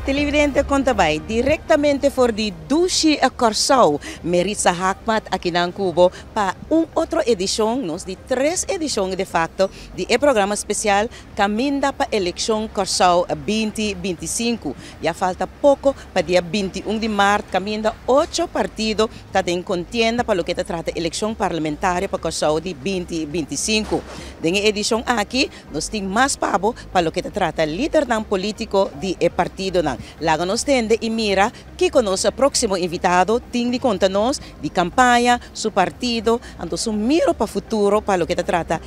Televidente kon ta bai direktamente for di Dushi Kòrsou, Meritza Haakmat akinan ku bo pa un otro edishon, nos di tres edishon de facto, di e programa spesial Kaminda pa Elekshon Kòrsou 2025. Ya falta poko pa dia 21 di mart kaminda ocho partido ta den kontienda pa loke ta trata elekshon parlamentario pa Kòrsou di 2025. Den e edishon aki Nos tin mas pa bo pa loke ta trata lidernan politico di e partidonan. Laga nos tende y mira kico nos proximo invitado tin di conta nos di campaña, su partido, anto su miro pa futuro pa loke ta trata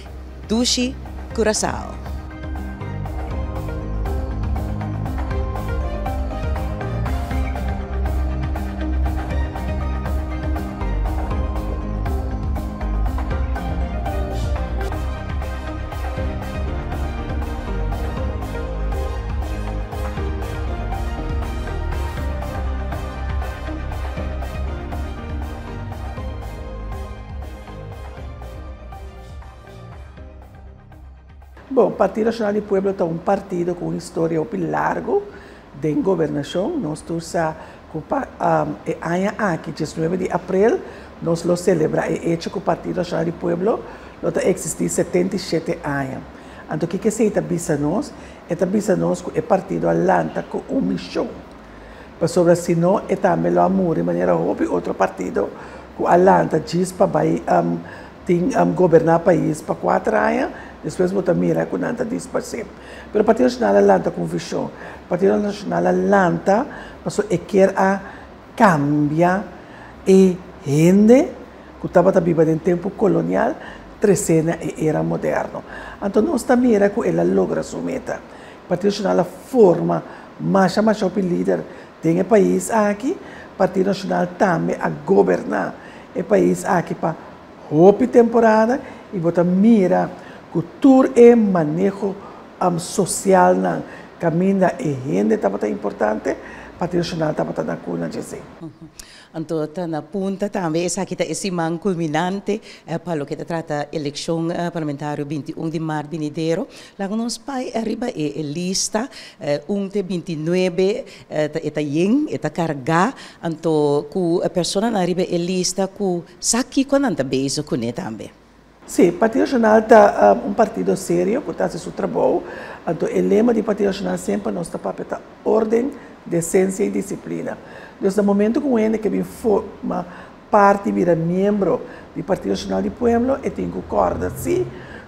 Dushi Curaçao. Bon, Partido Nacional di Pueblo ta un partido cu un historia hopi largo den gobernacion. Nos tur sa cu pa e aña aki, diesnuebe di april, nos lo celebra e hecho cu Partido Nacional di Pueblo lo ta existi 77 aña. Anto kiko esei ta bisa nos? E ta bisa nos ku e partido a lanta ku un mishon. Pasobra si no e tambe lo a muri manera hopi otro partido ku a lanta djis pa bai tin goberná pais pa kuater aña, despues bo ta mira ku nan ta disparsé. Pero Partido Nashonal a lanta ku un vishon. Partido Nashonal a lanta pasobra e kier a kambia e hende ku tabata biba den tempu kolonial tresé na e era moderno. Anto nos ta mira ku el a logra su meta. Partido Nashonal a forma masha masha hopi lider den e pais aki. Partido Nashonal tambe a goberná e pais aki pa hopi temporada i bo ta mira ku tur e maneho sosialnan kaminda e hende tabata importante, Partido Nashonal tabata na kuna djesei. Anto ta na punta tambe esaki ta e siman kulminante pa loke ta trata elekshon parlamentario 21 di mart binidero. Laga nos bai ariba e lista un te 29 e ta yen, e ta kargá, anto ku personanan riba e lista ku sa kiko nan ta bezig kuné tambe. Sí, Partido Nacional ta un partido serio ku ta hasi su trabou. Anto e lema di Partido Nacional semper nos ta papia ta orden, desensia i disiplina. Dus na momento ku un hende ke bin forma parti, bira miembro di Partido Nacional di Pueblo, e tin ku kòrda sí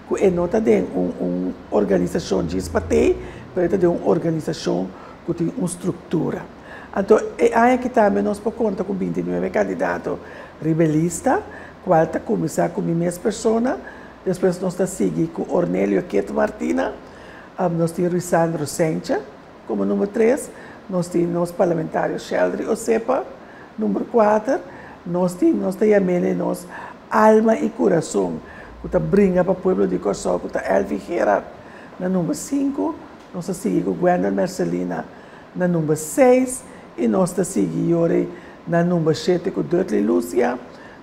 ku e no ta den un un organisashon djis pa tei, pero e ta den un organisashon ku tin un struktura. Anto e aña aki tambe nos por konta ku 29 kandidato riba e lista, Cual ta cuminsa cu mi mes persona, despues nos ta sigui cu Ornelio Ket Martina, nos tin Ruisandro Sencha como number tres, nos tin nos parlamentario Sheldry Osepa, number cuater, nos tin, nos ta yam'ele nos alma y curason cu ta bringa pa pueblo di Corsou cu ta Elvi Gerard na number cinco, nos ta sigui cu Gwendel Mercelina na number seis y nos ta sigui yori na number shete cu Dudley Lucia.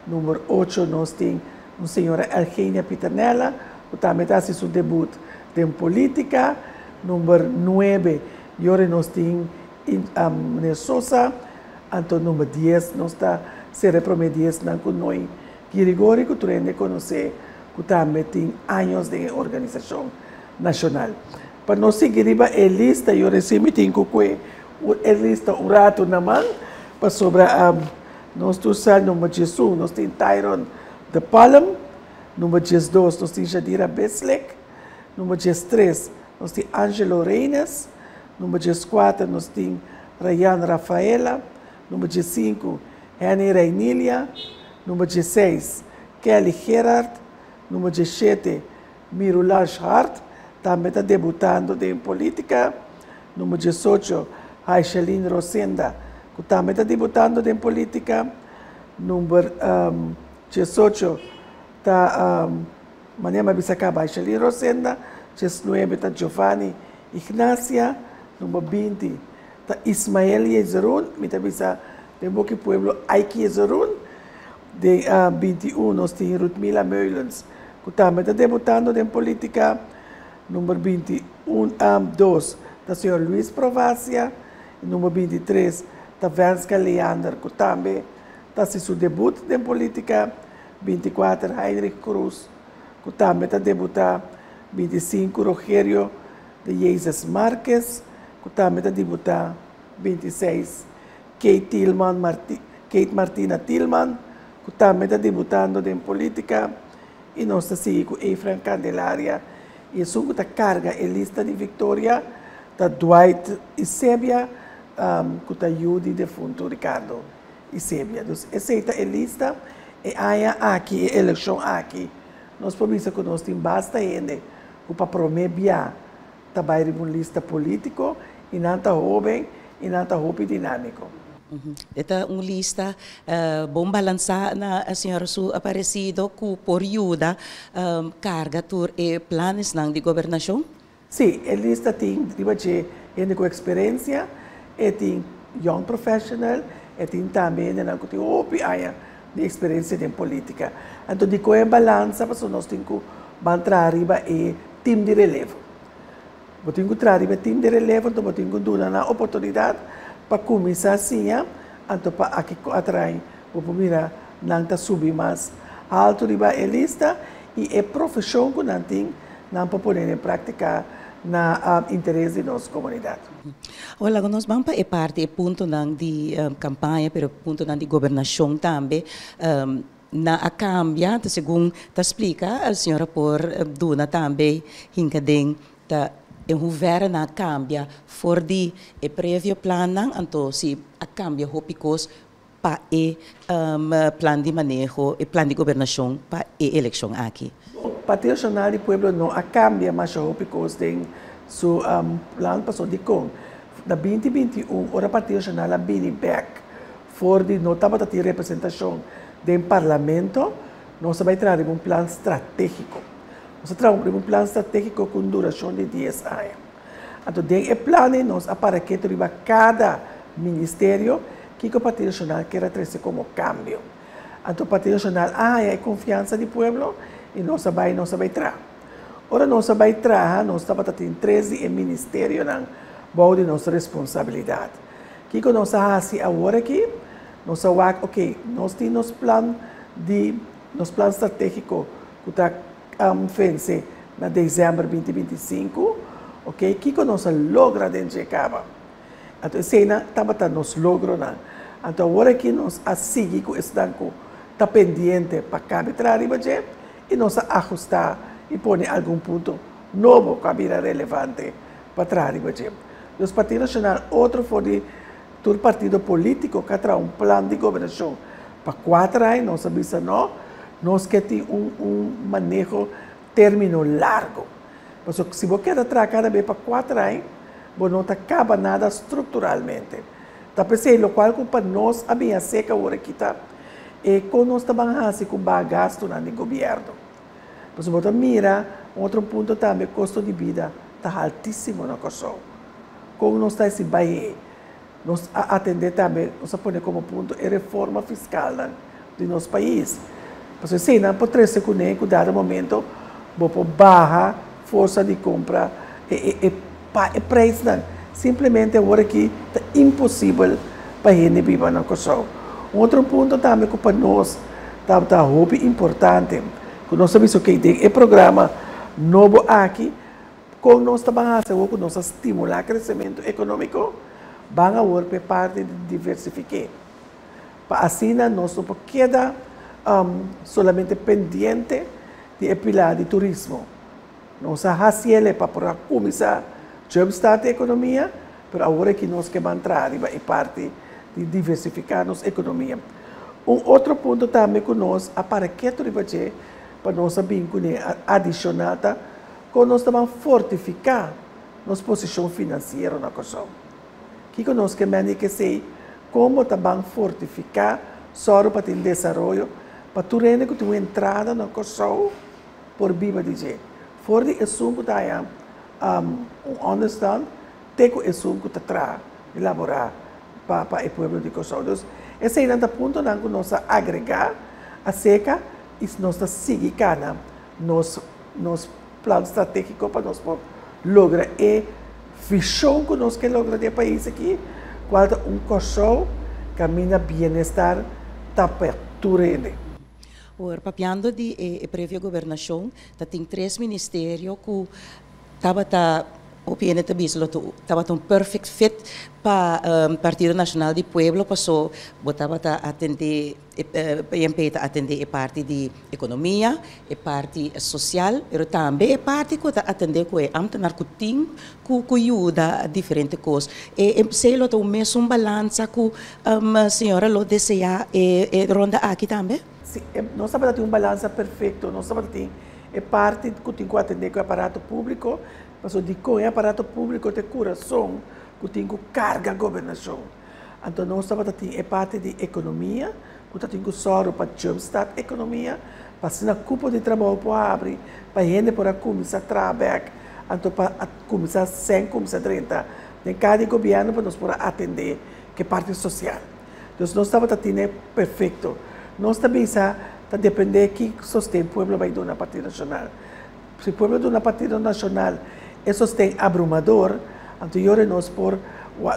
Number ocho nos tin un señora Elgenia Pieternella cu tambe ta haci su debut den politica. Number nuebe yori nos tin meneer Sosa. Anto number dies nos ta cera e prome diesnan cu Noy Girigori cu tur hende conoce cu tambe tin años den e organisacion nacional. Pa nos sigui riba e lista yori si mi tin cu cue e lista un rato na man pasobra Nos tur sa number 11 nos tin Tyron de Palm, number 12 nos tin Jadira Bislek, number 13 nos tin Angelo Reynes, number 14 nos tin Rayan Rafaela, number 15 Henny Reinilia, number 16 Kelly Gerard, number 17 Mirulash Hart, tambe ta debutando den politica, number 18 Haisheline Rosenda, ku tambe ta debutando den politica, number 18 ta manera mi a bisa caba Haisheline Rosenda, 19 ta Giovanni Ignacia, number 20 ta Ismael Yezerun, mi ta bisa den boki pueblo Aiki Yezerun, den 21 nos tin Ruthmila Meulens ku tambe ta debutando den politica, number 21 dos ta señor Luis Provacia. Number 23 ta Venska Leander, ku tambe ta hasi su debut den polítika. 24, Heinrich Cruz, ku tambe ta debutá. 25, Rogerio de Jesus Marques, ku tambe ta debutá. 26, Kate Martina Tilman, ku tambe ta debutando den polítika. I nos ta sigui ku Efraim Candelaria. I esun ku ta karga e lista di viktoria ta Dwight Isebia, ku ta yu di defuntu Ricardo Isebia. Dus esei ta e lista. E aña aki, e elekshon aki, nos por bisa ku nos tin basta hende ku pa promé bia ta bai riba un lista polítiko i nan ta hóben i nan ta hopi dinámiko. E ta un lista bon balansá na señora su aparesido ku por yuda karga tur e planesnan di gobernashon? Sí, e lista tin riba dje hende ku eksperensia, e tin young professional, e tin tambe hendenan ku tin hopi aña di eksperensia den polítika. Anto dikon e balansa? Pasobra nos tin ku ban traha riba e tim di relevo. Bo tin ku traha riba e tim di relevo, anto bo tin ku duna nan oportunidat pa kuminsá siña, anto pa aki ku atrai bo por mira nan ta subi mas altu riba e lista i e profeshon ku nan tin nan por pone den práktika na interes di nos komunidat. Awor laga nos ban pa e parti, e puntonan di kampaña, pero puntonan di gobernashon tambe. Nan a kambia, ta segun ta splika, señora por duna tambe hinka den ta en hoeverre nan a kambia for di e previo plannan, anto si a kambia hopi kos pa e plan di maneho, e plan di gobernashon pa e elekshon aki. Partido Nashonal di Pueblo no a kambia masha hopi kos den su plan, pasobra dikon? Na 2021 ora Partido Nashonal a bini bek for di no tabata tin representashon den Parlamento, nos a bai traha riba un plan stratégiko. Nos a traha riba un plan stratégiko ku un durashon di 10 aña. Anto den e plan ei nos a para ketu riba kada ministerio kiko Partido Nashonal kier a trese komo kambio. Anto Partido Nashonal a haña e konfiansa di pueblo i nos a bai nos a bai traha. Ora nos a bai traha nos tabata tin tres di e ministerionan bou di nos responsabilidat. Kiko nos a hasi awor aki? Nos a wak, ok, nos tin nos plan di, nos plan stratégiko ku ta vense na desèmber 2025, ok, kiko nos a logra den dje kaba? Anto eseinan tabata nos logronan. Anto awor aki nos a sigui ku esnan ku ta pendiente pa kabe traha riba dje i nos a ahustá i pone algun punto nobo ku a bira relevante pa traha riba dje. Nos Partido Nashonal otro for di tur partido polítiko ku a traha un plan di gobernashon pa kuater aña, nos a bisa no, nos ke tin un maneho término largo. Pasobra si bo keda traha kada bes pa kuater aña, bo no ta kaba nada strukturalmente. Ta p'esei lokual ku pa nos a bin aseka awor aki ta e kon nos ta ban hasi ku baha gastunan di gobièrnu. Pasobra bo ta mira un otro punto tambe kosto di bida ta haltísimo na Kòrsou. Kon nos ta hasi bai ei? Nos a atendé tambe, nos a pone komo punto e reforma fiskalnan di nos pais. Pasobra eseinan por trese kuné ku dado momento bo por baha forsa di kompra e e preisnan. Simplemente awor aki ta imposibel pa hende biba na Kòrsou. Un otro punto tambe ku pa nos tabata hopi importante, ku nos a bisa okey den e programa nobo aki, kon nos ta ban hasi awor ku nos a stimulá kresementu ekonómiko, ban awor pa e parti di diversifiké. Pa asina nos no por keda solamente pendiente di e pilar di turismo. Nos a hasi el'e pa por a kuminsá jumpstart e ekonomia, pero awor aki nos ke ban traha riba e parti di diversifiká nos ekonomia. Un otro punto tambe ku nos a para ketu riba dje pa nos a bin kuné adishonal ta kon nos ta ban fortifiká nos posishon finansiero na Kòrsou. Kiko nos ke mende ke esei? Kon bo ta ban fortifiká sòru pa tin desaroyo pa tur hende ku tin un entrada na Kòrsou por biba di dje? For di esun ku ta haña un ònderstant te ku esun ku ta traha i laborá pa e pueblo di Kòrsou. Dus eseinan ta puntonan ku nos a agregá aserka i nos ta sigui kana nos nos plan stratégiko pa nos por logra e vishon ku nos ke logra di e pais aki. Kual ta un Kòrsou kaminda bienestar ta pa tur hende. Awor, papiando di e previo gobernashon, ta tin tres ministerio ku tabata hopi hende ta bisa lo tabata un perfect fit pa Partido Nashonal di Pueblo paso bo tabata atende PNP ta atende e parti di ekonomia, e parti sosial, pero tambe e parti ku ta atende ku e ambtenar ku tin ku ku yuda diferente kos. E esei lo ta un mesun balansa ku señora lo deseá e e ronda aki tambe? Si, nos tabata tin un balansa perfekto, nos tabata tin e parti ku tin ku atendé ku e aparato públiko, pasobra dikon e aparato públiko ta e kurason ku tin ku karga gobernashon. Anto nos tabata tin e parti di ekonomia ku ta tin ku sòru pa jumpstart ekonomia, pa asina kupo di trabou por habri, pa hende por a kuminsá traha bèk, anto pa a kuminsá sèn kuminsá drenta den kada di gobièrnu pa nos por a atendé ku e parti sosial. Dus nos tabata tine perfekto. Nos ta bisa ta dependé ki sosten pueblo bai duna Partido Nashonal. Si pueblo duna Partido Nashonal e sosten abrumador, anto yora nos por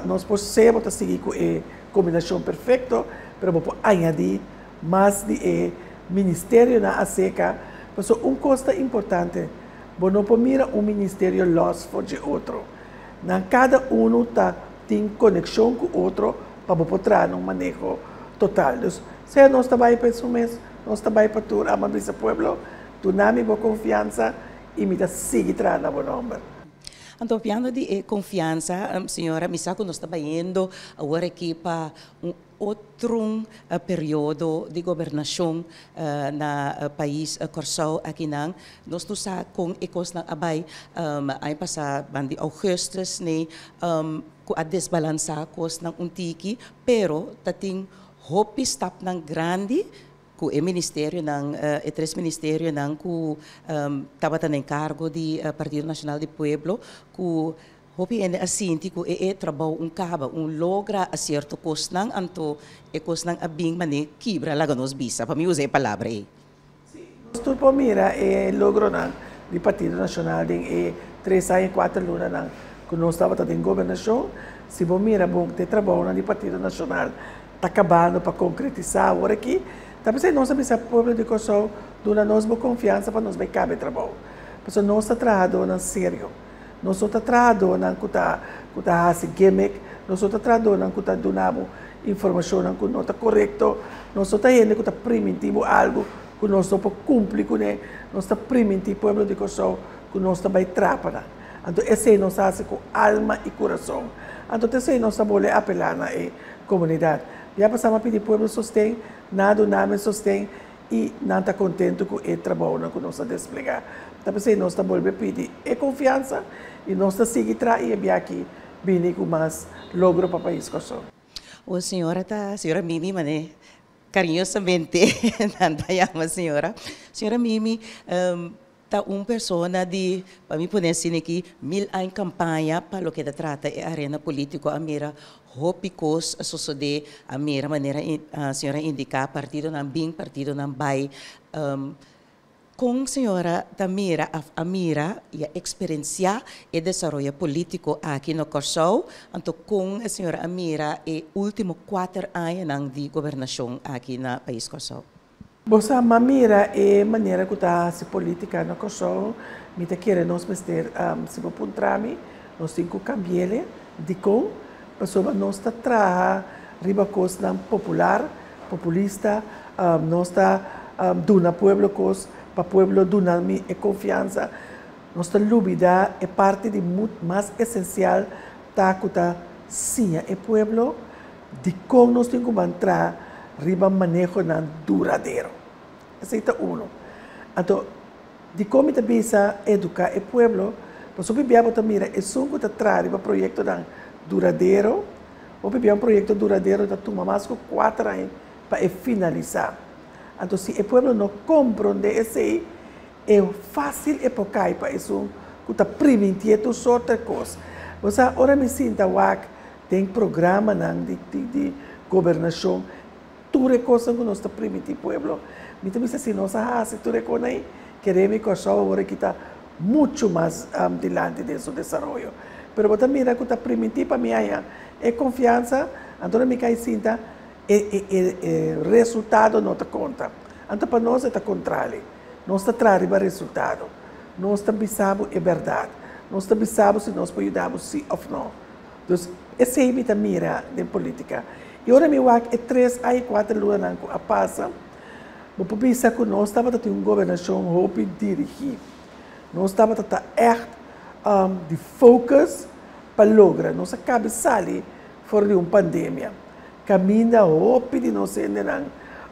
nos por sea bo ta sigui ku e kombinashon perfekto, pero bo por añadí mas di e ministerionan aserka, pasobra un kos ta importante, bo no por mira un ministerio lòs for dje otro. Nan kada unu ta tin konekshon ku otro pa bo por traha na un maneho total. Dus, sea nos ta bai pa esun mes, nos ta bai pa tur, ama bisa pueblo, duna mi bo konfiansa i mi ta sigui traha na bo nòmber. Anto papiando di e konfiansa, señora, mi sa ku nos ta bayendo awor aki pa un otro periodo di gobernashon na pais Kòrsou akinan. Nos no sa kon e kosnan a bai aña pasá banda di ougùstus nei ku a desbalansá kosnan un tiki, pero ta tin hopi stapnan grandi ku e ministerionan, e tres ministerionan ku tabata na enkargo di Partido Nashonal di Pueblo ku Hopi hende a sinti ku e e trabou un kaba, un logra a sierto kosnan, anto e kosnan a bin manera kibra, laga nos bisa, pa mi usa e palabra ei. Sí, nos tur por mira e logronan di Partido Nashonal den e tres aña i kuater lunanan ku nos tabata den gobernashon. Si bo mira bon te trabounan di Partido Nashonal ta kabando pa konkretisá awor aki, ta p'esei nos a bisa pueblo di Kòrsou, duna nos bo konfiansa pa nos bai kaba e trabou, pasobra nos ta trahadónan serio. Nos no ta trahadónan ku ta ku ta hasi gimmick, nos no ta trahadónan ku ta duna bo informashonnan ku no ta korekto, nos no ta hende ku ta primintí bo algu ku nos no por kumpli kuné, nos ta primintí pueblo di Kòrsou ku nos ta bai traha pa nan. Anto esei nos ta hasi ku alma i kurason. Anto ta esei nos ta bolbe apelá na e komunidat. Bia pasá mi a pidi pueblo sosten, nan a duna mi sosten i nan ta kontentu ku e trabounan ku nos a desplegá. Ta p'esei nos ta bolbe pidi e konfiansa i nos ta sigui traha i e biaha bini ku mas logro pa pais Kòrsou. O señora ta señora Mimi manera kariñosamente nan ta yama señora. Señora Mimi ta un persona di, pa mi pone asina aki, mil aña kampaña pa loke ta trata e arena polítiko. A mira hopi kos a sosodé, a mira manera señora a indiká partidonan bin, partidonan bai. Kon señora ta mira òf a mira i a eksperensiá e desaroyo polítiko aki na Kòrsou? Anto kon e señora a mira e último kuater añanan di gobernashon aki na pais Kòrsou? Bo sa, m'a mira e manera ku ta hasi polítika na Kòrsou, mi ta kere nos mester, si bo puntra mi, nos tin ku kambi'el. Dikon? Pasobra nos ta traha riba kosnan popular, populista, nos ta duna pueblo kos pa pueblo duna mi e konfiansa. Nos ta lubidá e parti di mas esensial ta ku ta siña e pueblo Dikon nos tin ku ban traha riba manehonan duradero? Esei ta uno. Anto, dikon mi ta bisa eduká e pueblo? Pasobra hopi bia bo ta mira esun ku ta traha riba proyektonan duradero, hopi bia un proyekto duradero ta tuma mas ku kuater aña pa e finalisá. Anto, si e pueblo no komprondé esei, e fásil e por kai pa esun ku ta primintié tur sorto di kos. Bo sa, ora mi sinta wak Den programanan di di gobernashon tur e kosnan ku nos ta primiti pueblo, mi ta bisa si nos a hasi tur e kosnan ei, kere mi Kòrsou awor aki ta muchu mas dilanti den su desaroyo. Pero bo ta mira ku ta primintí pa mi haña e konfiansa, anto mi kai sinta, e resultado no ta konta. Anto pa nos e ta kontrali. Nos ta traha riba resultado. Nos ta bisa bo e bèrdat. Nos ta bisa bo si nos por yuda bo sí òf no. Dus esei mi ta mira den polítika. I ora mi wak e 3 aña i 4 lunanan ku a pasa, bo por bisa ku nos tabata tin un gobernashon hopi dirigí. Nos tabata ta echt di focus pa logra. Nos a kaba sali for di un pandemia. Kaminda hopi di nos hendenan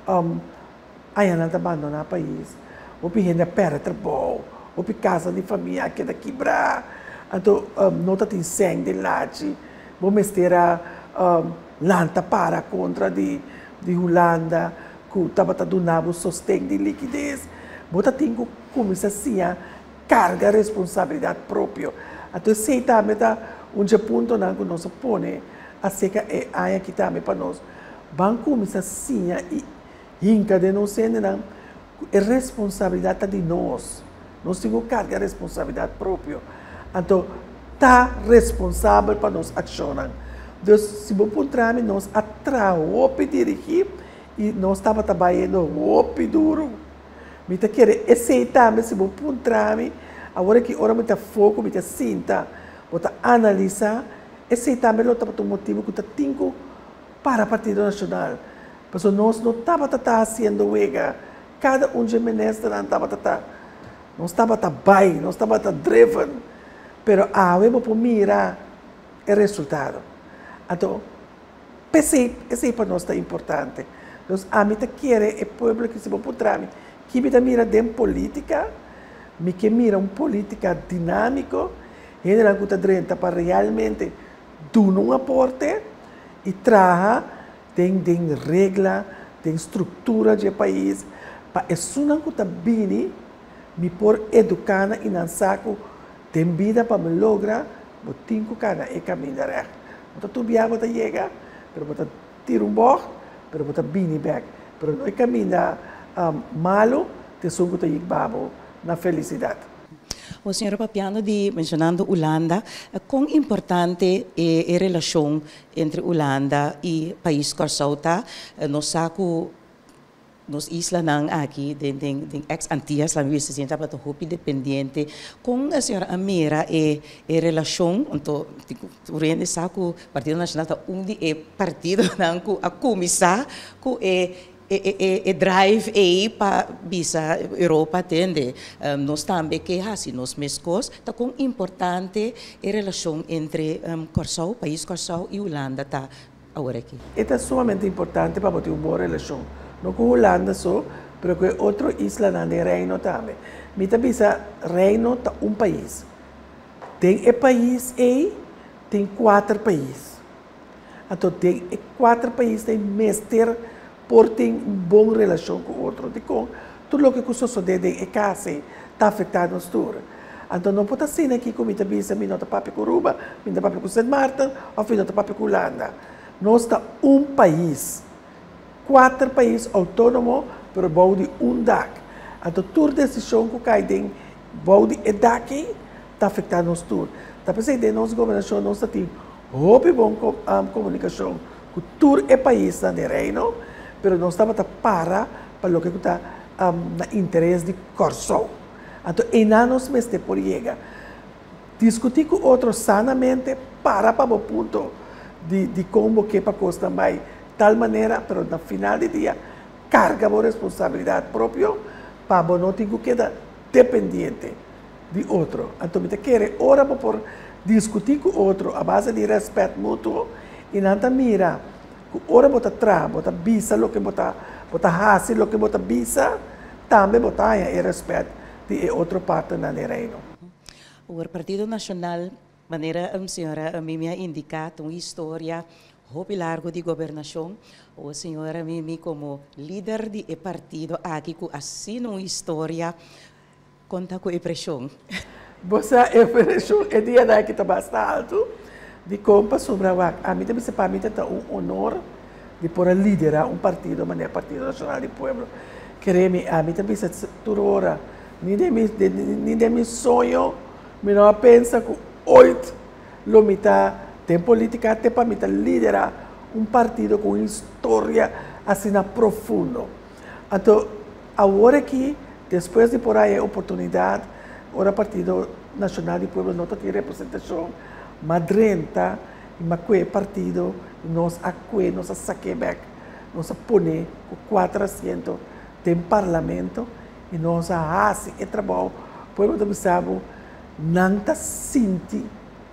a bandoná pais. Hopi hende a pèrdè trabou. Hopi kas di famia a keda kibrá. Anto no tabatin sèn den lachi. Bo mester a lanta para kontra di Hulanda, ku tabata duna bo sosten di likides. Bo tabatin ku kuminsá siña karga responsabilidat propio. Anto esei tambe ta un puntonan ku nos a pone aserka e aña aki tambe pa nos. Ban kuminsá siña i hinka den nos hendenan e responsabilidat ta di nos. Nos tin ku karga responsabilidat propio. Anto ta responsabel pa nos akshonnan. Dus si bo puntra mi, nos a traha hopi dirigí i nos tabata bayendo hopi duru. Mi ta kere esei tambe si bo puntra mi, awor ku ora mi ta foko, mi ta sinta, bo ta analisá, esei tambe lo tabata un motibu ku tabatin ku para Partido Nashonal. Pasobra nos no tabata hasiendo wega. Kada un di ministernan tabata ta, nos tabata bai, nos tabata driven. Pero awe bo por mira e resultado. Anto, esei pa nos ta importante. Dus ami ta kere e pueblo ku si bo puntra mi, ku mi ta mira den polítika, mi ke mira un polítika dinámiko, hende ku ta drenta pa realmente duna un aporte i traha den regla, den struktura di pais, pa esunnan ku ta bini, mi por eduká nan i nan sa ku den bida pa mi logra, bo tin ku kana e kaminda recht. No ta tur bia bo ta yega, pero bo ta tira un bocht, pero bo ta bini bèk. Pero no e kaminda malu, ta esun ku ta hiba bo na felisidat. O señora, papiando di menshonando Hulanda, kon importante e relashon entre Hulanda i pais Kòrsou ta? Nos sa ku nos islanan aki, den ex Antillas, la mi bisa, tabata hopi dependiente. Kon e señora a mira e relashon? Anto, tur hende sa ku Partido Nashonal ta un di e partidonan ku a kuminsá ku e drive ei pa bisa Europa tende. Nos tambe ke hasi nos mes kos. Ta kon importante e relashon entre Kòrsou, pais Kòrsou i Hulanda ta awor aki? Ta sumamente importante pa tin un bon relashon. No ku Hulanda so, pero ku otro islanan di Reino tambe. Mi ta bisa Reino ta un pais. Den e pais ei, tin kuater pais. Anto, den e kuater pais ei mester por tin un bon relashon ku otro. Dikon, tur loke ku sosodé den e kas ta afektá nos tur. Anto, no por asina aki ku mi ta bisa, mi no ta papia ku Aruba, mi no ta papia ku Sint Maarten, òf mi no ta papia ku Hulanda. Nos ta un pais. Kuater pais outónomo, pero bou di un dak. Anto, tur desishon ku kai den bou di e dak ta afektá nos tur. Ta p'esei den nos gobernashon nos tin hopi bon komunikashon ku tur e paisnan di Reino, pero nos tabata para pa loke ta na interes di Kòrsou. Anto, einan nos mester por yega. Diskutí ku otro sanamente, para pa bo punto di kon bo ke pa kos bai tal manera, pero na final di dia, karga bo responsabilidat propio pa bo no tin ku keda dependiente di otro. Anto, mi ta kere ora bo por diskutí ku otro a base di rèspèt mutuo i nan ta mira ku ora bo ta traha, bo ta bisa loke bo ta hasi loke bo ta bisa, tambe bo ta haña e rèspèt di e otro partnernan di Reino. O Partido Nashonal, manera e señora Mimi a indiká, un historia hopi largu di gobernashon. O señora Mimi, komo lider di e partido aki, ku asina un historia, kon ta ku e preshon? Bo sa, e preshon e dia aki ta basta altu dikon pasobra wak. Ami tambe pa mi ta un honor di por liderá un partido manera Partido Nashonal di Pueblo. Kere mi, ami tambe tur ora, ni den mi soño, mi no a pensa ku ooit lo mi ta den polítika te pa mi ta liderá un partido ku un historia asina profundo. Anto awor aki, despues di por haña e oportunidat, ora Partido Nashonal di Pueblo no ta tin representashon, m'a drenta i m'a kue e partido i nos a kue, nos a sak'é bèk, nos a pone ku kuater asiento den parlamento i nos a hasi e trabou. Pueblo ta bisa bo, nan ta sinti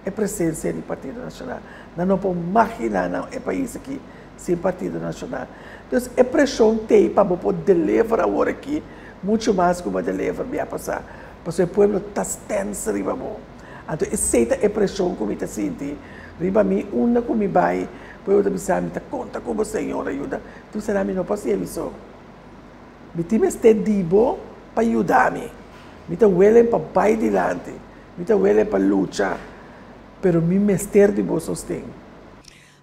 e presensia di Partido Nashonal. Nan no por maginá nan e pais aki sin Partido Nashonal. Dus e preshon t'ei pa bo por deliver awor aki muchu mas ku bo a deliver bia pasá. Pasobra e pueblo ta stens riba bo. Anto esei ta e preshon ku mi ta sinti riba mi unda ku mi bai. Pueblo ta bisa mi ta konta ku bo Señor a yuda. Tu sera mi no por hasié mi so. Mi tin mester di bo pa yuda mi. Mi ta welen pa bai dilanti. Mi ta welen pa lucha. Pero mi mester di bo sosten.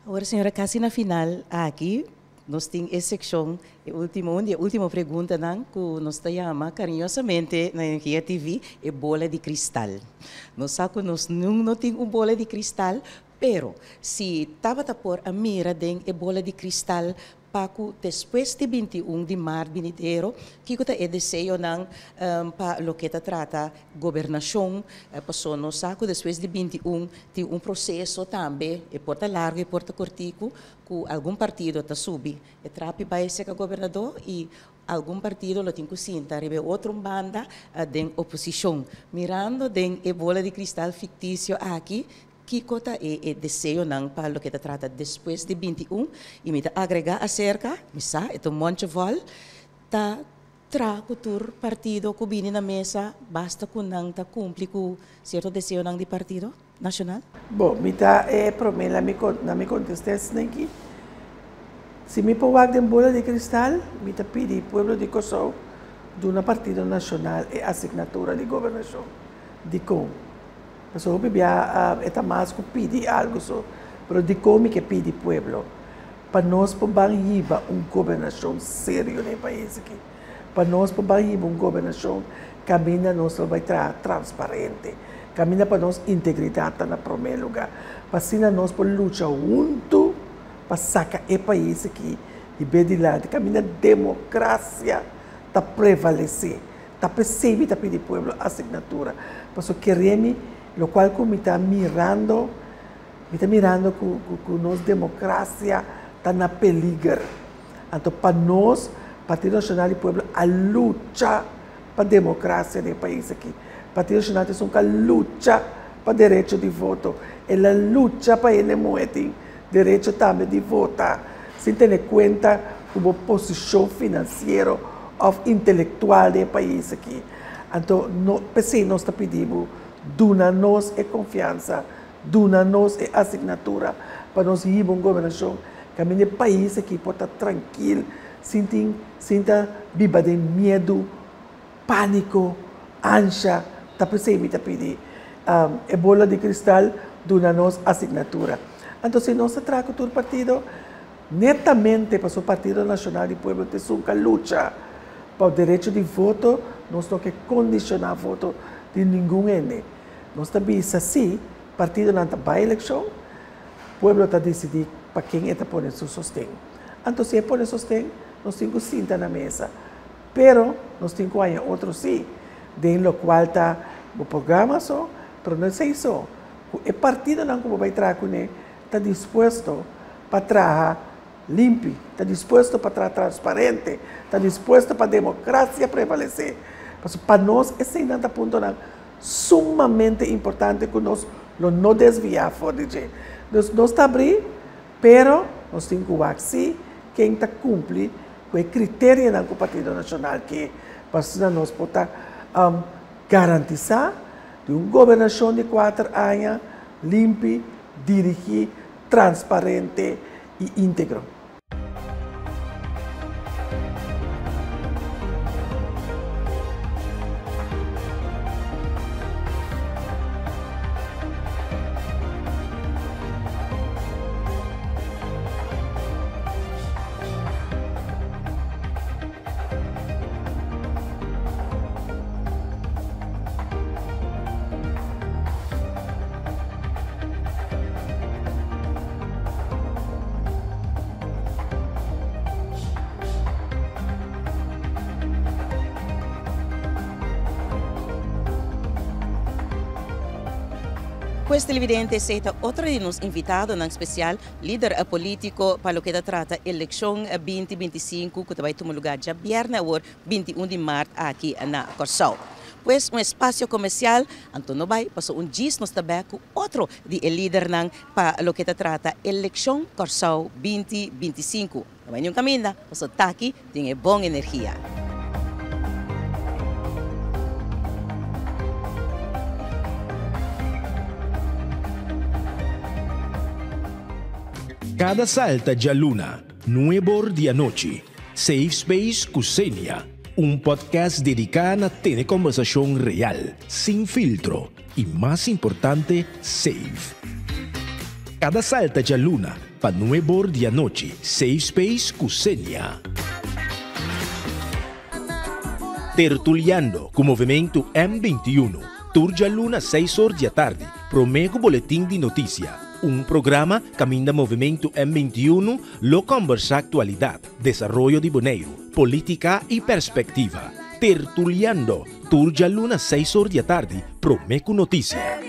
Awor señora casi na final aki nos tin e seccion e ultimo un di e ultimo preguntanan cu nos ta yama cariñosamente na Energia TV e bola di cristal. Nos sa cu nos nun no tin un bola di cristal pero si tabata por a mira den e bola di cristal Pa ku despues di 21 di mart binidero, kiko ta e deseonan pa loke ta trata gobernashon? Paso nos sa ku despues di 21 tin un proseso tambe, e por ta largu e por ta kortiku, ku algun partido ta subi e trapi bai serka gobernador i algun partido lo tin ku sinta riba e otro banda den oposishon. Mirando den e bola di kristal fiktisio aki, Kiko ta e e deseonan pa loke ta trata despues di 21? I mi ta agregá aserka, mi sa, e ta un monchi vòl, ta traha ku tur partido ku bini na mesa basta ku nan ta kumpli ku sierto deseonan di partido nashonal? Bo, mi ta e promé na mi na mi kontest'é esneki. Si mi por wak den bola di kristal, mi ta pidi pueblo di Kòrsou duna partido nashonal e asignatura di gobernashon. Dikon? Pasobra hopi bia e ta mas ku pidi algu so, pero dikon mi ke pidi pueblo? Pa nos por ban hiba un gobernashon serio den e pais aki. Pa nos por ban hiba un gobernashon kaminda nos lo bai traha transparente, kaminda pa nos integridat ta na promé lugá, pa asina nos por lucha huntu pa saka e pais aki hib'é dilanti, kaminda demokrasia ta prevalesé. Ta p'esei mi ta pidi pueblo asignatura, pasobra kere mi lokual ku mi ta mirando, mi ta mirando ku ku nos demokrasia ta na peliger. Anto pa nos, Partido Nashonal di Pueblo a lucha pa demokrasia den e pais aki. Partido Nashonal ta esun ku a lucha pa derecho di voto, el a lucha pa hende muhé tin derecho tambe di vota sin tene kuenta ku bo posishon finansiero òf intelektual den e pais aki. Anto no p'esei nos ta pidi bo duna nos e konfiansa, duna nos e asignatura pa nos hiba un gobernashon kaminda e pais aki por ta trankil sin tin sin ta biba den miedu, pániko, ansha. Ta p'esei mi ta pidi e bola di kristal duna nos asignatura. Anto si nos ta traha ku tur partido, Netamente pasobra Partido Nashonal di Pueblo ta esun ka lucha pa derecho di voto, nos no ke kondishoná voto di ningun hende. Nos ta bisa si partidonan ta bai elekshon, pueblo ta disidí pa ken e ta pone su sosten. Anto si e pone sosten, nos tin ku sinta na mesa. Pero nos tin ku haña otro sí, den lokual ta bo programa so, pero no esei so, ku e partidonan ku bo bai traha kuné ta dispuesto pa traha limpi, ta dispuesto pa traha transparente, ta dispuesto pa democracia prevalece. Pasobra pa nos eseinan ta puntonan sumamente importante cu nos lo no desvia for di dje. Dus nos ta abri, pero nos tin cu wak si ken ta cumpli cu e criterianan cu Partido Nacional ke pa asina nos por ta garantisa di un gobernacion di cuater aña limpi, dirigi, transparente i íntegro. Pues televidente, esei ta otro di nos invitadonan spesial, lider polítiko pa loke ta trata elekshon 2025 ku ta bai tuma lugá djabièrnè awor 21 di mart aki na Kòrsou. Pues un espasio komersial, anto no bai paso un djis nos ta bèk ku otro di e lidernan pa loke ta trata elekshon Kòrsou 2025. No bai niun kaminda, paso taki tin e bon energia. Kada salta djaluna, nuebor di anochi, Safe Space ku Xenia, un podcast dediká na tene kòmbersashon real, sin filtro i mas importante, safe. Kada salta djaluna, pa nuebor di anochi, Safe Space ku Xenia. Tertuliando ku Movementu M 21, tur djaluna seis or di atardi, promé ku Boletin di Notisia, un programa kaminda Movementu M 21 lo kòmbersá aktualidat, desaroyo di Boneiru, polítika i perspektiva. Tertuliando, tur djaluna seis or di atardi, promé ku notisia.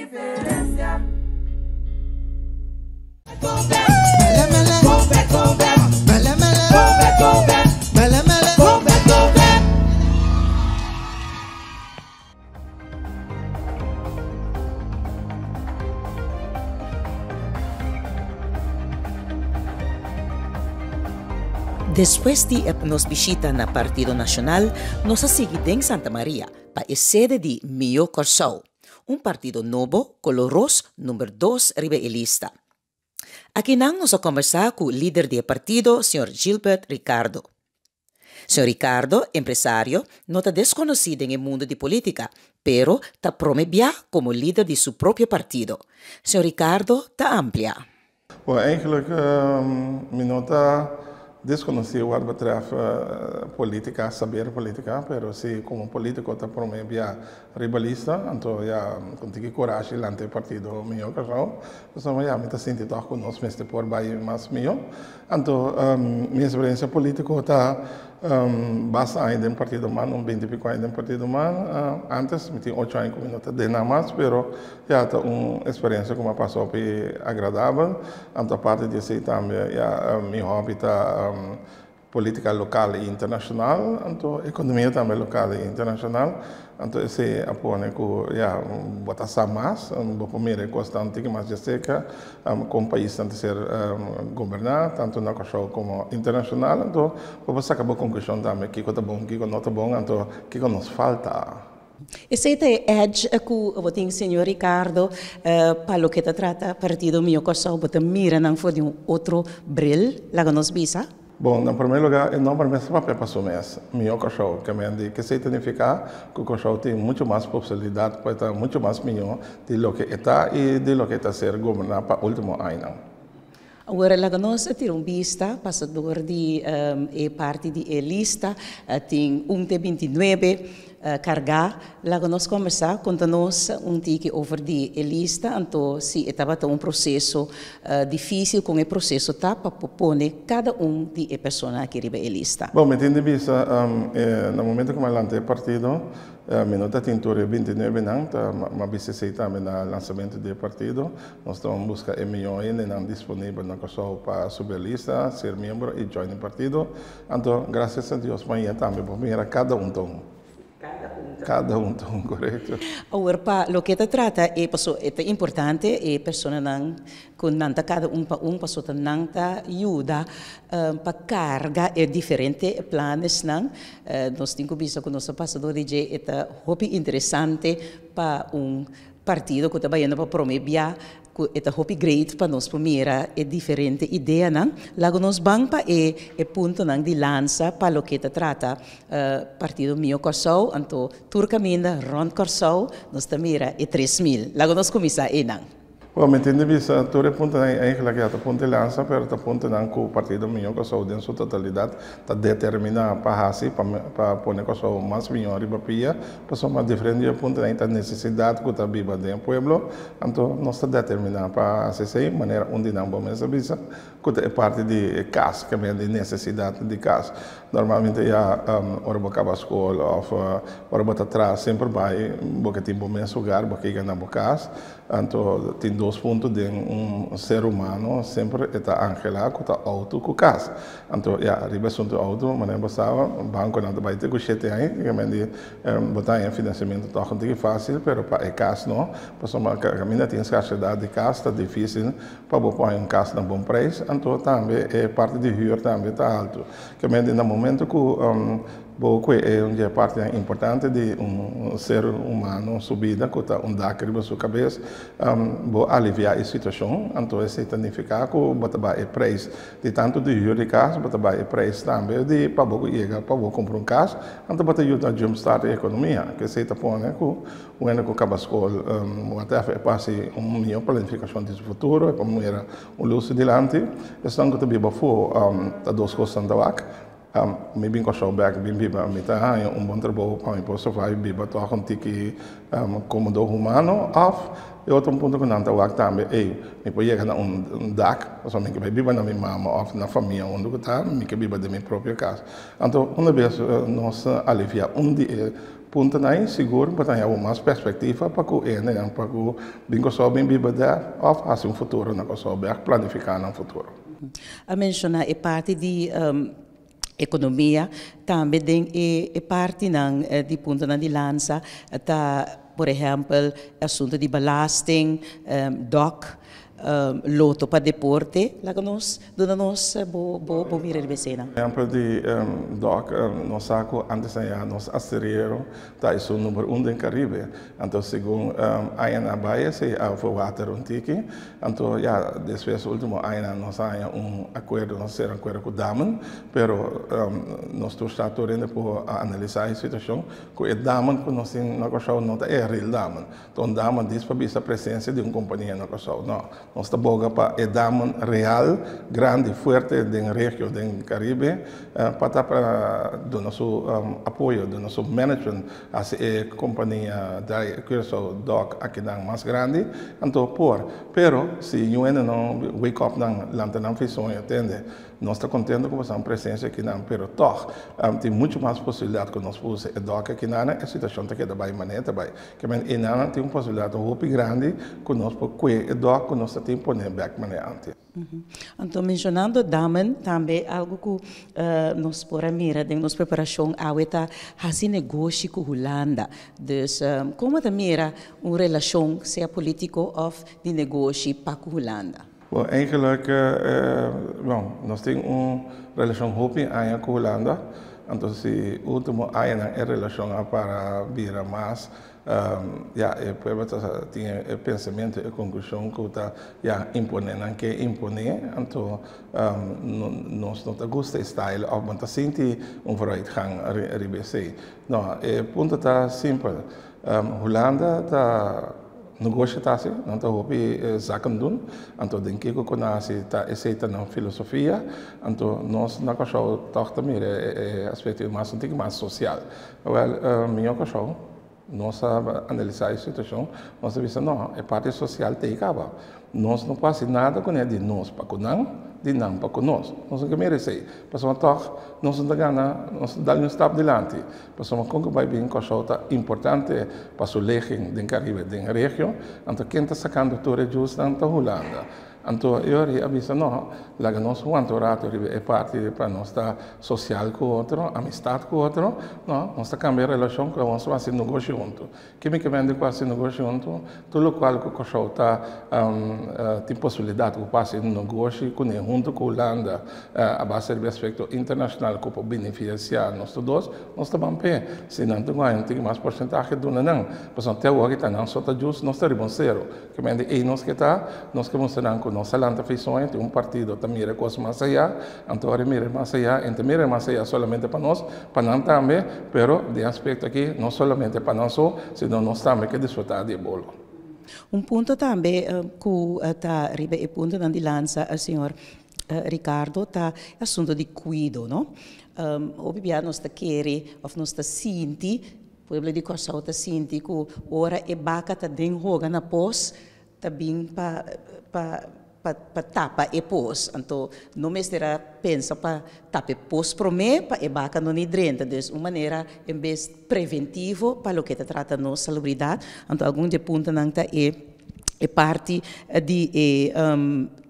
Despues di e nos bishita na Partido Nacional, nos a sigui den Santa Maria pa e sede di Mio Kòrsou. Un partido nobo, kolor ros, number dos riba e lista. Akinan nos a kombersá ku lider di e partido, señor Gilbert Ricardo. Señor Ricardo, empresario, no ta deskonosí den e mundu di polítika, pero ta prome bia komo lider di su propio partido. Señor Ricardo ta amplia. Bon, eigenlijk mi no ta deskonosí wat betreft polítika, saber polítika, pero si komo polítiko ta prome bia riba lista, anto ya con tiki corashi lanta e partido mihó Kòrsou, pasobra ya mi ta sinti tòg ku nos mester por bai mas mihó. Anto mi eksperensia polítiko ta basta aña den partido man, un binti piko aña den partido man, antes mi tin ocho aña ku mi no ta den nan mas, pero Ya ta un experiencia cu mi a pasa hopi agradabel. Anto aparte di esey tambe ya mi hobby ta politica local y internacional, anto economia tambe local y internacional. Anto esey a pone cu ya bo ta sa mas, bo por mira e cosnan tiki mas djacerca con paisnan ta ser goberna, tanto na Corsou como internacional. Anto bo por saca bo conclusion tambe kico ta bon, kico no ta bon, anto kico nos falta. Esei ta e edge ku bo tin señor Ricardo pa loke ta trata Partido Mio Kòrsou, bo ta mira nan for di un otro bril, laga nos bisa? Bon, na promé lugá e nòmber mes ta papia pa su mes, Mihó Kòrsou, ke men di kesei ta nifiká ku Kòrsou tin muchu mas posibilidat pa e ta muchu mas mihó di loke e ta i di loke e ta ser goberná pa último añanan. Awor laga nos a tira un bista pasa dor di e parti di e lista, tin un te 29 kargá. Laga nos kombersá, konta nos un tiki over di e lista, anto si e tabata un proseso difísil, kon e proseso ta pa por pone kada un di e persona aki riba e lista. Bon, mi tin di bisa, na momento ku mi a lanta e partido, mi no ta tin tur e 29 nan, ta mi a bisa esei tambe na lansamentu di e partido. Nos ta ban buska e mihó hendenan disponibel na Kòrsou pa subi e lista, ser miembro i join e partido. Anto, grasias a Dios maña tambe por mira kada un ta un. Kada un ta un, korekto. Awor pa loke ta trata e paso e ta importante e personanan ku nan ta kada un pa un paso ta nan ta yuda pa karga e diferente planesnan. Nos tin ku bisa ku nos a pasa dor di dje e ta hopi interesante pa un Partido ku ta bayendo pa prome bia ku e ta hopi great pa nos por mira e diferente ideanan. Lago nos ban pa e e puntonan di lansa pa loke ta trata Partido Mio Kòrsou, anto tur kaminda rònt Kòrsou nos ta mira e 3000. Lago nos kuminsá einan. Bon, mi tin di bisa tur e puntonan eigenlijk ya ta punta di lansa, pero ta puntonan ku Partido Mihó Kòrsou den su totalidat ta determiná pa hasi pa pa pone Kòrsou mas mihó riba pia, pasobra diferente di e puntonan ta nesesidat ku ta biba den e pueblo, anto nos ta determiná pa hasi esei, manera un di nan bo mes a bisa, ku ta e parti di e kas, ke men di nesesidat di kas. Normalmente ya ora bo kaba skol òf ora bo ta traha semper bai bo ke tin bo mes hogar, bo ke yega na bo kas. Anto tin dos punto den un ser humano semper e ta anhelá ku ta outo ku kas. Anto ya riba asuntu outo manera bo sa bankonan ta bai te ku shete aña ke men di bo ta haña finansiamentu tòg un tiki fásil pero pa e kas no pasobra kaminda tin skarsedat di kas ta difísil Pa bo por haña un kas na bon preis, anto tambe e parti di hür tambe ta haltu. Kemente na momento ku bo kue e un di e partinan importante di un ser humano su bida ku ta un dak riba su kabes, bo aliviá e situashon, anto esei ta nifiká ku bo ta bai e preis di tantu di hür di kas, bo ta bai e preis tambe di pa bo yega pa bo kumpra un kas, anto bo ta yuda jumpstart e ekonomia. Esei ta pone ku Un hende ku kaba skol whatever e por hasi un mihó planifikashon di su futuro, e por mira un lus su dilanti. Esnan ku ta biba afó ta dos kosnan ta wak. Mi bin Kòrsou bèk bin biba, mi ta haña un bon trabou pa mi por survive biba tòg un tiki komodo humano òf e otro punto ku nan ta wak tambe, ey mi por yega na un dak pasobra mi ke bai biba na mi mama òf na famia unda ku ta, mi ke biba den mi propio kas. Anto una bes nos alivia un di e Puntonan sigur bo ta haña bo mas perspektiva pa ku hendenan pa ku bin Kòrsou bin biba dèr òf hasi un futuro na Kòrsou bèk planifiká nan futuro. A menshoná e parti di ekonomia tambe den e partinan di puntonan di lansa ta por ehèmpel e asuntu di belasting, dòk, Loto pa deporte, laga nos duna nos bo bo mira riba eseinan. Ehempel di dòk, nos sa ku antes aña nos asteriero ta esun number un den Karibe. Anto segun añanan a bai esei a verwater un tiki. Anto ya despues ultimo añanan nos a haña un akuerdo, nos a sera un akuerdo ku Damen, pero nos tur sa tur hende por a analisá e situashon ku e Damen ku nos tin na Kòrsou no ta e real Damen. Ta un dama dis pa bisa presencia di un compania na Kòrsou. No, nos ta boga pa e daman real, grandi, fuerte den regio, den Caribe, pa ta pa duna su apoyo, duna su management, hasi e compania drai Curaçao Dock akinan mas grandi, anto por. Pero si ñu hende no wake up nan, lanta nan fi soño, tende. Nos ta contento cu boso presencia akinan, pero toch tin mucho mas posibilidad cu nos por usa e dock akinan, e situacion ta keda bay manera ta bay. Ke men einan tin un posibilidad hopi grandi cu nos por cue e dock cu nos ta tin pone bek manera antes. Anto mencionando Damen tambe algo cu nos por a mira den nos preparacion awe ta haci negoshi cu Hulanda. Dus como ta mira un relacion sea politico of di negoshi pa cu Hulanda? Bon, eigenlijk, bon, nos tin un relashon hopi aña ku Hulanda, anto si último añanan e relashon a para bira mas, ya, e pueblo ta tin e pensamentu, e konklushon ku ta, ya, imponé nan ke imponé, anto nos no ta gusta e style òf bo no ta sinti un vooruitgang riba esei. No, e punto ta simpel, Hulanda ta. Negoshi ta hasi, nan ta hopi zaken dun, anto den kiko ku nan hasi ta esei ta nan filosofia, anto nos na Kòrsou tòg ta mira e aspekto mas un tiki mas sosial. Wèl, miño Kòrsou, nos a analisá e situashon, nos a bisa no, e parti sosial ta ei kaba. Nos no por hasi nada kuné di nos pa ku nan, di nan pa ku nos. Nos no ke mira esei, pasobra tòg nos no ta gana, nos no ta dal ni un stap dilanti. Pasobra kon ku bai bin Kòrsou ta importante pa su legen den Karibe, den regio, anto ken ta sakando tur e jusnan ta Hulanda. Anto e ora ei a bisa no, laga nos wanta un rato riba e parti pa nos ta sosial ku otro, amistat ku otro, no, nos ta kambia e relashon ku nos ta hasi negoshi huntu. Ke mi ke bende ku hasi negoshi huntu? Tur lokual ku Kòrsou ta tin posibilidat ku por hasi negoshi kuné huntu ku Hulanda a base riba e aspekto internashonal ku por benefisiá nos tur dos, nos ta ban p'e. Si nan ta guaña un tiki mas porsentahe duna nan. Pasobra te awor ta nan so ta djus, nos ta riba un sero. Ke bende ei nos ke ta, nos ke mustra nan ku nos a lanta fisoña, tin un partido ta mira e kos mas ayá, anto ora e mira mas ayá, e ta mira mas ayá solamente pa nos, pa nan tambe, pero den aspekto aki no solamente pa nan so, sino nos tambe ke disfrutá di e bolo. Un punto tambe ku ta riba e puntonan di lansa, señor Ricardo, ta asuntu di kuido, no? Hopi bia nos ta kere òf nos ta sinti, pueblo di Kòrsou ta sinti ku ora e baka ta den hoga na pos, ta bin pa tapa e pos. Anto no mester a pensa pa tapa e pos promé pa e baka no ni drenta. Dus un manera en bes preventivo pa loke ta trata nos salubridat. Anto algun di e puntonan ta e parti di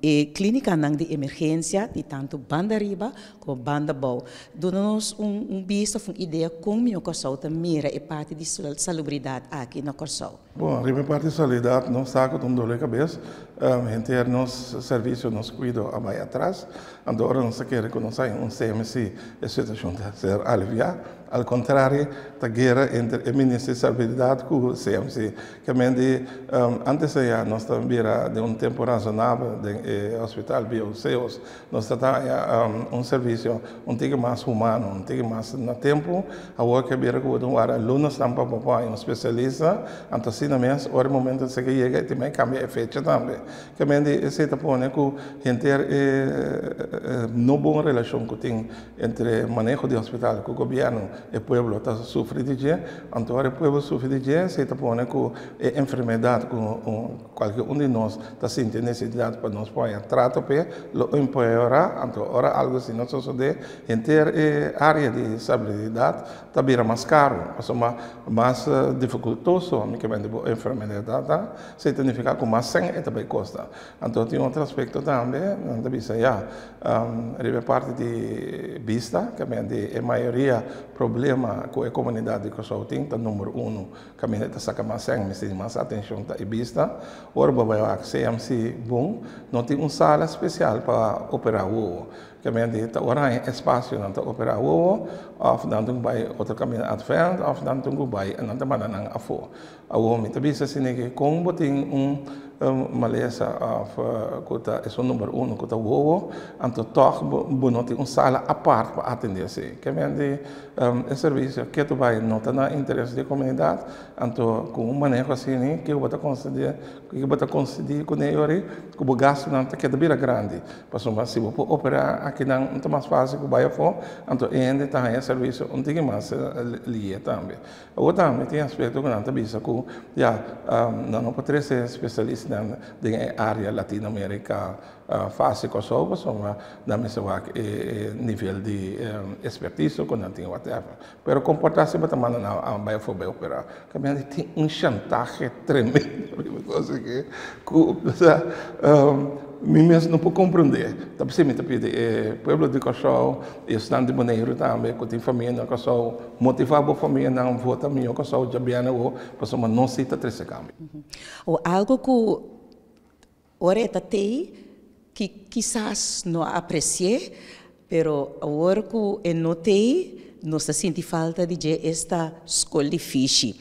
e klínikanan di emergensia di tantu banda riba komo banda abou. Duna nos un bista òf un idea kon mihó Kòrsou ta mira e parti di salubridat aki na Kòrsou. Bon, riba e parti di salubridat nos sa ku ta un dolor di kabes. Henter nos servisio, nos kuido a bai atras. Anto ora nos ta kere ku nos haña un CMC e situashon ta ser aliviá. Al kontrario, ta guera entre e minister di salubridat ku CMC. Kamente antes aya nos ta bira den un tempu razonabel den e hospital BOCOS. Nos ta ta haña un servisio un tiki mas humano, un tiki mas na tempu. Awor ke bira ku bo ta wara lunasnan pa bo por haña un spesialista, anto asina mes ora e momento esei ke yega e tin mei kambia e fecha tambe. Kamente esei ta pone ku henter e no bon relashon ku tin entre maneho di hospital ku gobièrnu, e pueblo ta sufri di dje. Anto ora e pueblo sufri di dje, esei ta pone ku e enfermedat ku Kualke un di nos ta sinti nesesidat pa nos por haña trato p'e, lo empeorá. Anto ora algu asina sosodé, henter e área di sabilidat ta bira mas karu, pasobra mas difikultoso mi ke bende bo enfermedat ta, esei ta nifiká ku mas sèn e ta bai kosta. Anto tin otro aspekto tambe, nan ta bisa ya, riba e parti di bista, ke bende e mayoria problema ku e komunidat di Kòrsou tin ta number uno. Kaminda ta saka mas sèn, mester di mas atenshon ta e bista. Ora bo bai wak CMC bon, no tin un sala spesial pa operá wowo. Kaminda di ta ora haña espasionan ta operá wowo, òf nan tin ku bai otro kaminda Advent, òf nan tin ku bai nan ta manda nan afó. Awor mi ta bisa asina ke kon bo tin un malesa òf ku ta esun number uno ku ta wowo, anto tòg bo no tin un sala apart pa atendé esei. Kaminda di E servisio ketu bai no ta na interes di e komunidat, anto ku un maneho asini ke bo ta konsedé, ke bo ta konsedí kuné yori ku bo gastunan ta keda bira grandi. Pasobra si bo por operá akinan ta mas fásil ku bai afó, anto e hende ta haña e servisio un tiki mas lihe tambe. Awor tambe tin aspekto ku nan ta bisa ku ya nan no por trese spesialistanan den e área Latinoamerika Fásil Kòrsou pasobra nan mester wak e nivel di ekspertiso ku nan tin whatever. Pero komportá si bo ta manda nan a bai afó bai operá. Kaminda tin un shantahe tremendo riba kos aki ku mi mes no por komprondé. Ta p'esei mi ta pidi e pueblo di Kòrsou i esnan di Boneiru tambe ku tin famia na Kòrsou motivá bo famianan vota mihó Kòrsou djabièrnè awor pasobra nos si ta trese kambio. O algu ku Ora e ta tei, ki kisas no a apresi'é, pero awor ku e no tei, nos ta sinti falta di dje esta skol di fishi.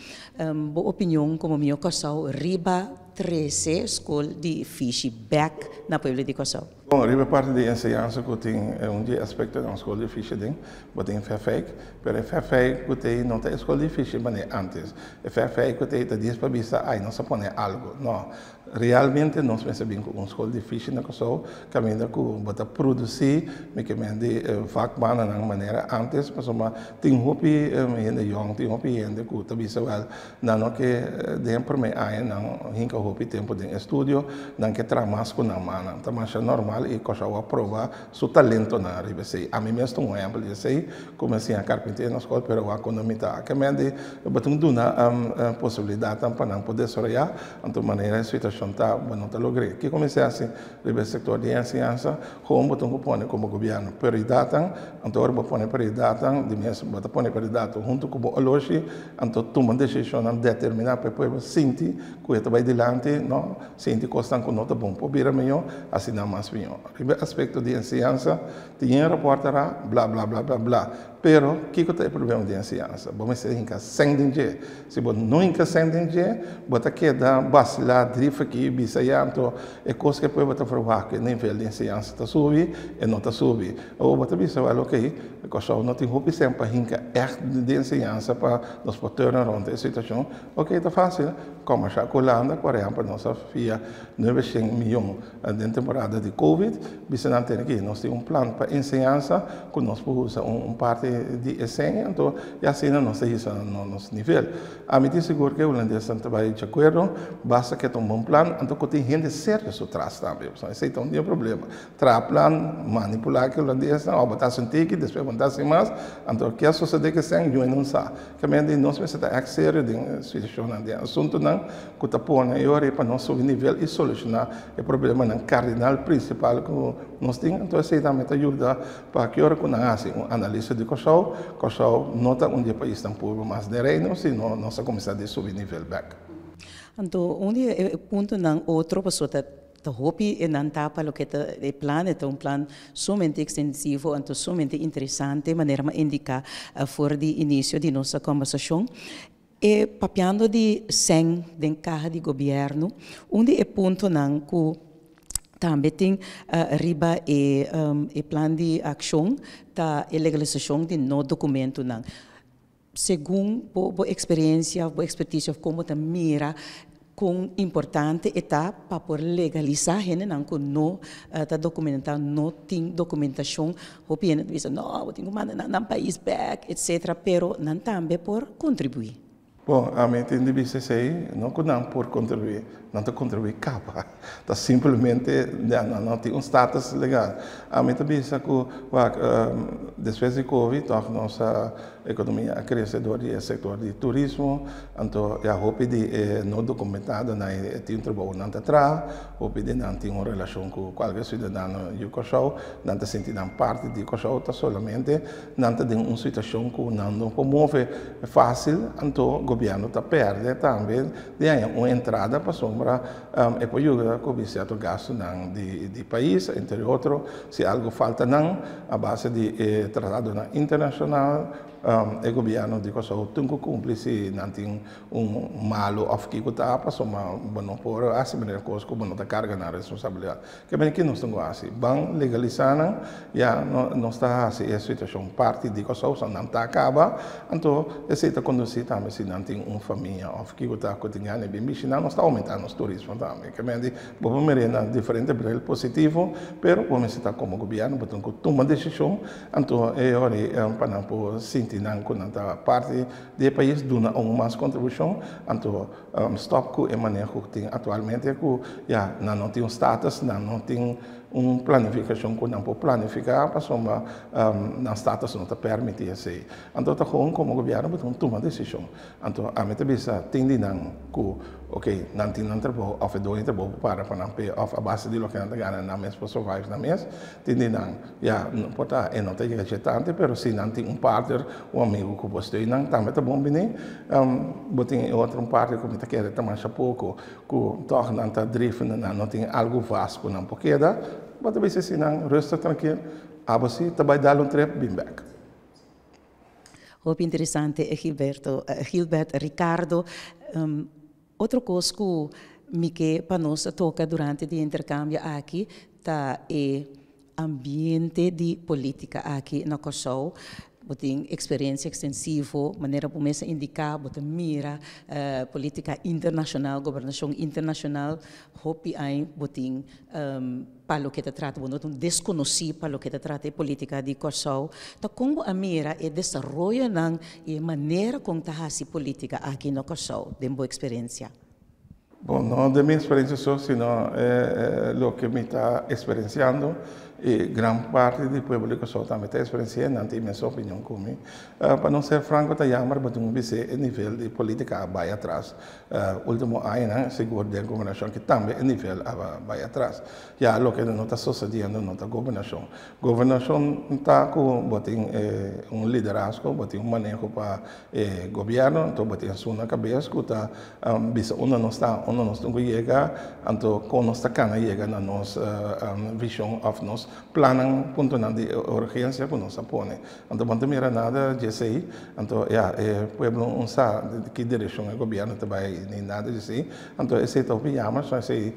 Bo opinion komo Mihó Kòrsou riba trese skol di fishi bèk na pueblo di Kòrsou? Bon, riba e parti di enseñansa ku tin un di e aspektonan skol di fishi den, bo tin fèfèik, pero e fèfèik ku tei no ta e skol di fishi manera ántes. E fèfèik ku tei ta dies pa bisa, ai nos a pone algu. No. Realmente nos mester bin ku un skol di fishi na Kòrsou kaminda ku bo ta produsí mi ke men di vakmannan manera ántes pasobra tin hopi hende yòn, tin hopi hende ku ta bisa wèl nan no ke den e promé aña nan hinka hopi tempu den estudio, nan ke traha mas ku nan mannan. Ta masha normal i Kòrsou a proba su talentonan riba esei. Ami mes ta un ehèmpel di esei ku mi a siña karpinteria na skol pero wak ku no mi ta. Ke men di bo tin duna posibilidatnan pa nan por desaroyá. Anto manera e situacion ta, bo no ta logr'é. Kiko mester haci riba e sector di enseñansa? Gewoon bo tin cu pone como gobierno prioridadnan, anto ora bo pone prioridadnan, di mes bo ta pone prioridad hunto cu bo oloshi, anto tuma decisionnan determina pa e pueblo sinti cu e ta bay dilanti, no sinti cosnan cu no ta bon por bira mijo, haci nan mas mijo. Riba e aspecto di enseñansa, tin yen raport ara, bla bla bla bla bla. Pero, kiko ta e problema di enseñansa? Bo mester hinka sèn den dje. Si bo no hinka sèn den dje, bo ta keda basilá, drif aki, bisa ya, anto e kos ku e pueblo ta verwagt ku e nivel di enseñansa ta subi, e no ta subi. Awor bo ta bisa, wèl okey, Kòrsou no tin hopi sèn pa hinka ègt den enseñansa pa nos por turn around e situashon. Okey, ta fásil, kòmersá ku Hulanda, por ehèmpel, nos a fia 900 miyon den temporada di Covid, bisa nan tene ki nos tin un plan pa enseñansa ku nos por usa un parti di e sèn, anto i asina nos ta hisa nos nivel. Ami tin sigur ku e hulandesnan ta bai di akuerdo, basta ku e ta un bon plan, anto ku tin hende serio su tras tambe, pasobra esei ta un di e problema. Traha plan, manipulá ku e hulandesnan, òf bo ta hasi un tiki, despues bo no ta hasi mas, anto ke a sosodé ku e sèn, yu no sa. Kemey di nos mester ta ègt serio den situashonnan, den asuntunan ku ta pone e ora ei pa nos subi nivel i solushoná e problemanan kardinal prinsipal ku nos tin. Anto esei tambe ta yuda pa ki ora ku nan hasi un analisa di Kòrsou, Kòrsou no ta un di e paisnan puru mas den Reino, sino nos a kuminsá di subi nivel bèk. Anto un di e puntonan otro pasobra ta Ta hopi e nan ta pa loke ta e plan, e ta un plan sumamente ekstensivo anto sumamente interesante manera mi a indiká for di inisio di nos kòmbersashon. E papiando di sèn den kaha di gobièrnu, un di e puntonan ku tambe tin riba e e plan di akshon ta e legalisashon di no dokumentunan. Segun bo bo eksperensia òf bo ekspertisia òf kon bo ta mira kon importante e ta pa por legalisá hendenan ku no ta dokumentá, no tin dokumentashon. Hopi hende ta bisa no, bo tin ku manda nan nan pais bèk etsetera, pero nan tambe por kontribuí. Bon, ami tin di bisa esei, no ku nan por kontribuí, nan ta kontribuí kaba. Ta simplemente nan no tin un status legal. Ami ta bisa ku wak despues di covid tòg nos ekonomia a krese dor di e sektor di turismo, anto ya hopi di e no dokumentadonan e tin trabou nan ta traha, hopi di nan tin un relashon ku kualke siudadano yu Kòrsou, nan ta sinti nan parti di Kòrsou, ta solamente nan ta den un situashon ku nan no por move fásil, anto gobièrnu ta pèrdè tambe di haña un entrada pasobra e por yuda kubri sierto gastunan di pais, entre otro si algu falta nan a base di e tratadonan internashonal e gobièrnu di Kòrsou tin ku kumpli si nan tin un malu òf kiko ta pasobra bo no por hasi manera kos ku bo no ta karga nan responsabilidat. Ke mene ki nos tin ku hasi? Ban legalisá nan, ya nos ta hasi e situashon parti di Kòrsou, so nan ta kaba, anto esei ta kondusí tambe si nan tin un famia òf kiko ta ku tin gana di bin bishiná, nos ta oumentá nos turismo tambe. Ke mene di bo por mir'é na diferente bril positivo, pero bo mester ta komo gobièrnu bo tin ku tuma desishon, anto e ora ei pa nan por sinti nan ku nan ta parti di e pais, duna aun mas kontribushon, anto Stop ku e maneho ku tin aktualmente ku ya nan no tin un status, nan no tin un planifikashon ku nan por planifiká pasobra nan status no ta permití esei. Anto ta gewoon komo gobièrnu bo tin tuma desishon. Anto ami ta bisa tin di nan ku oke nan tin nan trabou òf e doño trabou por para pa nan p'e òf a base di loke nan ta gana nan mes por survive nan mes. Tin di nan ya no por ta e no ta yega dje tante pero si nan tin un partner, un amigu ku por steun nan tambe ta bon bini. Bo tin e otro un parti ku mi ta kere ta masha poko ku tòg nan ta drifende nan no tin algu vast ku nan por keda. Bo ta bisa si nan rustig trankil abo si ta bai dal un trip bin bèk. Hopi interesante Gilberto, Gilbert Ricardo. Otro kos ku mi ke pa nos toka durante di e interkambio aki ta e ambiente di polítika aki na Kòrsou. Bo tin eksperensia ekstensivo, manera bo mes a indiká, bo ta mira polítika internashonal, gobernashon internashonal, hopi aña bo tin pa loke ta trata, bo no ta un deskonosí pa loke ta trata e polítika di Kòrsou. Ta kon bo a mira e desaroyonan i e manera kon ta hasi polítika aki na Kòrsou den bo eksperensia? Bon, no den mi eksperensia so, sino loke mi ta eksperensiando i gran parti di pueblo di Kòrsou tambe ta eksperensi'é, nan tin mes opinion ku mi. Pa no ser franko ta jammer bo tin ku bis'é e nivel di polítika a bai atras. Ultimo añanan sigur den gobernashon aki tambe e nivel a bai atras. Ya loke no ta sosediendo no ta gobernashon. Gobernashon ta ku bo tin un liderazgo, bo tin un maneho pa e gobièrnu, anto bo tin esun na kabes ku ta bisa unda nos ta, unda nos tin ku yega, anto kon nos ta kana yega na nos vishon òf nos. Plannan, puntonan di urgensia ku nos a pone. Anto bo no ta mira nada di esei. Anto ya, e pueblo no sa ki direkshon e gobièrnu ta bai ni nada di esei. Anto esei ta hopi yama, so esei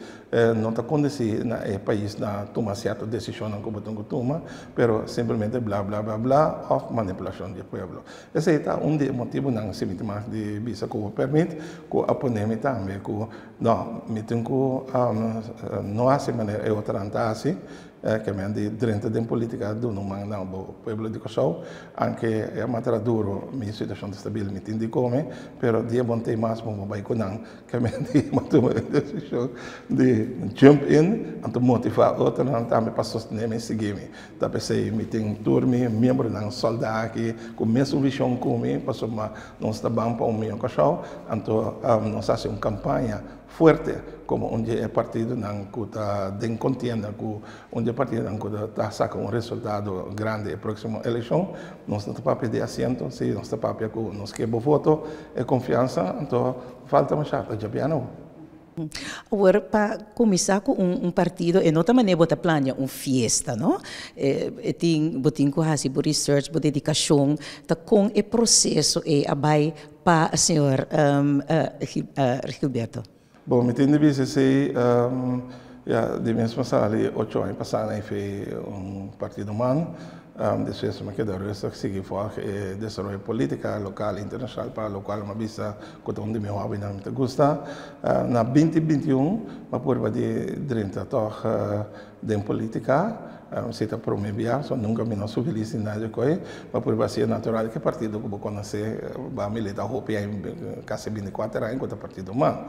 no ta kondusí na e pais na tuma sierto desishonnan ku bo tin ku tuma, pero simplemente bla bla bla bla òf manipulashon di e pueblo. Esei ta un di e motibunan, si mi tin mag di bisa ku bo permit, ku a pone mi tambe ku no, mi tin ku no hasi manera e otronan ta hasi, ke men di drenta den politica duna un man na bo pueblo di Kòrsou, anke e a matra duro, mi situashon ta stabil, mi tin di kome, pero dia bon tei mas bo bai ku nan, ke men di mi a tuma e desishon di jump in, anto motiva otronan tambe pa sostene mi, sigui mi. Ta p'esei mi tin tur mi miembronan sòldá aki ku mesun vishon ku mi, pasobra nos ta ban pa un mihó Kòrsou, anto nos hasi un kampaña fuerte komo un di e partidonan ku ta den kontienda ku un di e partidonan ku ta saka un resultado grandi e próksimo elekshon. Nos no ta papia di asiento, si nos ta papia ku nos ke bo voto, e konfiansa, anto falta masha ta djabiano. Awor pa kuminsá ku un partido e no ta manera bo ta plania un fiesta no, e tin bo tin ku hasi bo research, bo dedikashon, ta kon e proseso ei a bai pa señor Gilberto. Bon, mi tin di bisa esei, ya di mes mi sali ocho aña pasá na efe un partido man, despues mi a keda rustig sigui volg e desaroyo politica local internacional pa locual mi a bisa cu ta un di mi hobbynan mi ta gusta. Na binti 21 mi a purba di drenta tog den politica, si ta prome bia, so nunca mi no subi lista ni nada di coe, mi a purba haci natural cu e partido cu bo conoce bo a milita hopi aña, casi 24 aña cu ta partido man.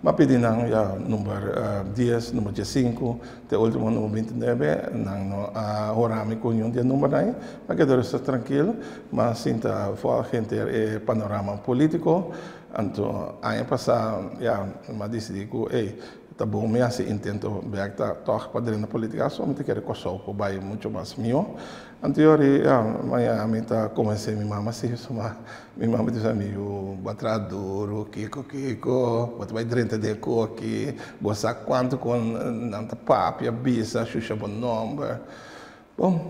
Mi a pidi nan ya number 10, number 15, te ultimo number 29, nan no a hora mi cu niun di e numbernan ey, mi a keda rustig trankil, mi a sinta volg henter e panorama politico, anto aña pasa ya mi a dicidi cu ey, ta bon mi hasi intento bek ta tòg pa drenta politica so mi ta kere Kòrsou por bai mucho mas mihó. Anto yori ya mañana mi ta komensé mi mama si suma mi mama ta bisa mi yu bo a traha duru kiko kiko bo ta bai drenta den e koki bo sa kuantu kon nan ta papia bisa shusha bo nòmber bon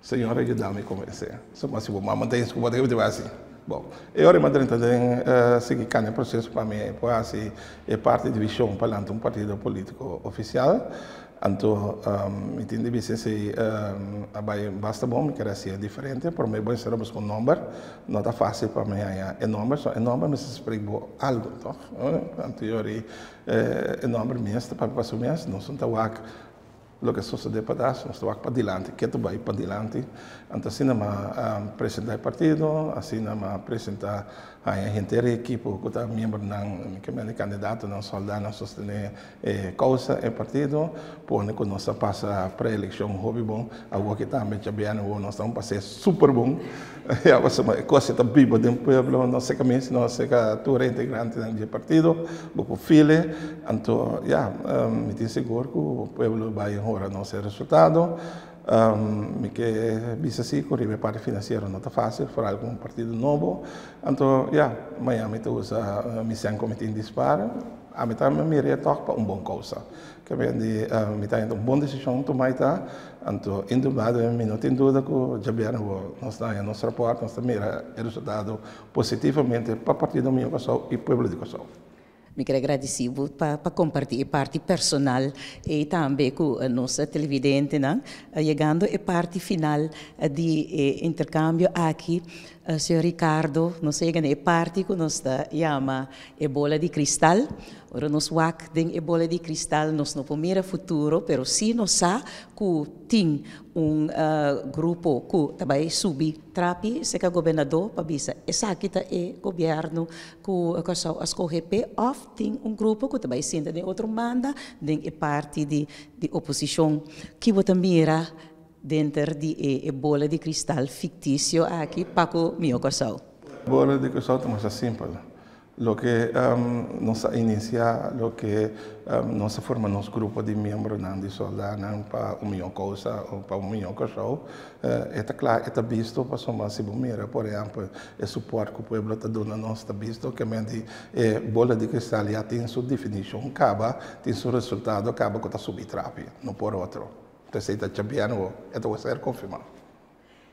Señor a yuda mi komensé suma si bo mama ta hins ku bo ta bai hasi. Bon, e ora mi a drenta den sigui kanda e proseso pa mi por hasi e parti di vishon pa lanta un partido politiko ofisial. Anto mi tin di bisa esei a bai basta bon, mi kere hasié diferente. Promé bo mester a buska un nòmber, no ta fásil pa mi haña e nòmber, so e nòmber mester spreek bo algu, tòg? Anto e ora e nòmber mes ta papia pa su mes, nos no ta wak loke a sosodé patras, nos ta wak padilanti, ke ta bai padilanti. Anto asina mi a presentá e partido, asina mi a presentá haña henter e ekipo ku ta miembronan, mi ke mende kandidatonan, sòldánan sostené e kousa, e partido, pone ku nos a pasa pre-elekshon hopi bon. Awoki tambe djabièrnè awor nos ta un pas'é super bon. Ya pasobra e kos ta biba den pueblo, no seka mi sino seka tur e integrantenan di e partido, bo por feel Anto ya, mi tin sigur ku pueblo bai hora nos e resultado. Mi ke bisa si ku riba e parti finansiero no ta fásil, foral ku un partido nobo. Anto ya, mañana mi ta usa mi sèn ku mi tin di spar. Ami ta mir'é tòg pa un bon kousa. Ke men di mi ta henter un bon desishon tuma i ta. Anto indudablemente mi no tin duda ku djabièrnè bo nos ta haña nos rapòrt, nos ta mira e resultado positivamente pa partido Mihó Kòrsou i pueblo di Kòrsou. Mi kere gradisí bo pa kompartí e parti personal ei tambe ku nos televidentenan. Yegando e parti final di e interkambio aki, señor Ricardo, nos a yega na e parti ku nos ta yama e bola di kristal. Ora nos wak den e bola di kristal nos no por mira futuro, pero sí nos sa ku tin un grupo ku ta bai subi trapi serka gobernador pa bisa esaki ta e gobièrnu ku Kòrsou a skohe p'e òf tin un grupo ku ta bai sinta den otro banda den e parti di di oposishon. Ki bo ta mira denter di e bola di kristal fiktisio aki pa ku Mihó Kòrsou? Bola di Kòrsou ta masha simpel. Loke nos a inisiá, loke nos a forma nos grupo di miembronan di sòldánan pa un mihó kousa o pa un mihó Kòrsou, e ta kla, e ta bisto pasobra si bo mira por ehèmpel e supòrt ku pueblo ta duna nos ta bisto ke men di e bola di kristal ya tin su definishon kaba, tin su resultado kaba ku ta subi trapi, no por otro. Esei ta djabièrnè, e ta ser konfirmá.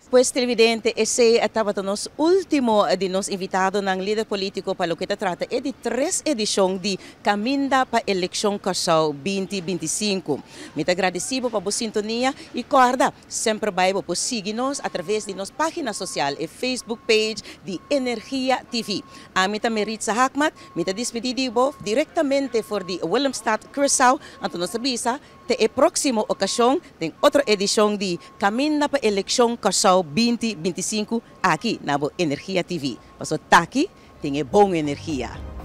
Pues, televidente, esei tabata nos último di nos invitadonan, lider polítiko, pa loke ta trata e di tres edishon di Kaminda pa Elekshon Kòrsou 2025. Mi ta gradisido pa e sintonia i kòrda, semper bai por sigui nos a traves di nos página sosial i Facebook page di Energia TV. Ami ta Meritza Haakmat, mi ta despedí di bo direktamente for di Willemstad, Curaçao, anto nos ta bisa te e próksimo okashon, den otro edishon di Kaminda pa Elekshon Kòrsou 2025 aki na Energia TV. Paso t'aki tin bon energia.